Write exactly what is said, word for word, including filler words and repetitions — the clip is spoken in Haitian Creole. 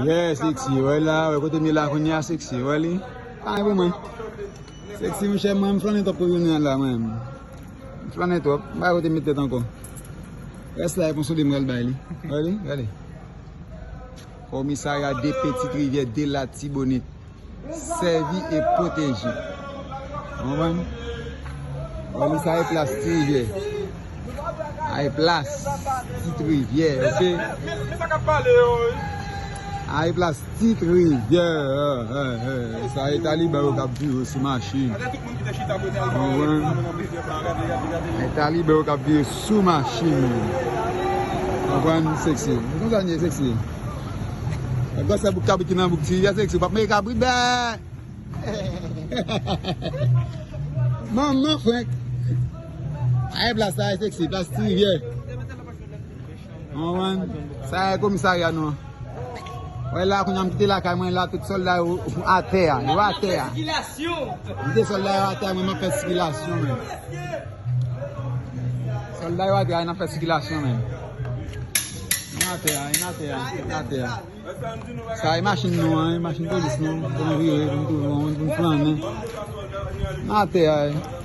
Yeah, Sexy, wè la, wè kote m ye la kounye a, Sexy, wè li. Pa gen pou mwen. Sexy, monchè, mwen, m flannen twòp pou jounen an la, mwen. M flannen twòp, m pa kote m met tèt ankò. Rès la, e pou sonde m pral bay li. Wè li, wè li. Komisarya de Petite Rivière, de Latibonit. Sèvi e pwoteje. Konprann? Bon, li sa e plas Ti Rivyè. Sa e plas Ti Rivyè, oke? Sa e plas Ti Rivyè. Eh, eh, eh. Sa e taliban yo k ap vire sou machin. Konprann? E taliban yo k ap vire sou machin. Konprann, Sexy? Se konsa n ye, Sexy. Gwosè bouk kabrit ki nan bouk Ti Rivyè, Sexy. W ap mete kabrit, bè! Manman frenk. Ay, plas sa, Sexy, plas Ti Rivyè. Konprann? Sa e komisarya nou an. Wè la, kounye a m kite lakay mwen la, tout sòlda yo atè a, yo atè a. Kite sòlda yo atè a, mwen m ap fè sikilasyon, men. Sòlda yo atè a, n ap fè sikilasyon, men. N atè a, n atè a, n atè a. Sa e machin nou an, e machin polis nou, pou nou vire, pou nou tounen, pou nou flannen. N atè a, e.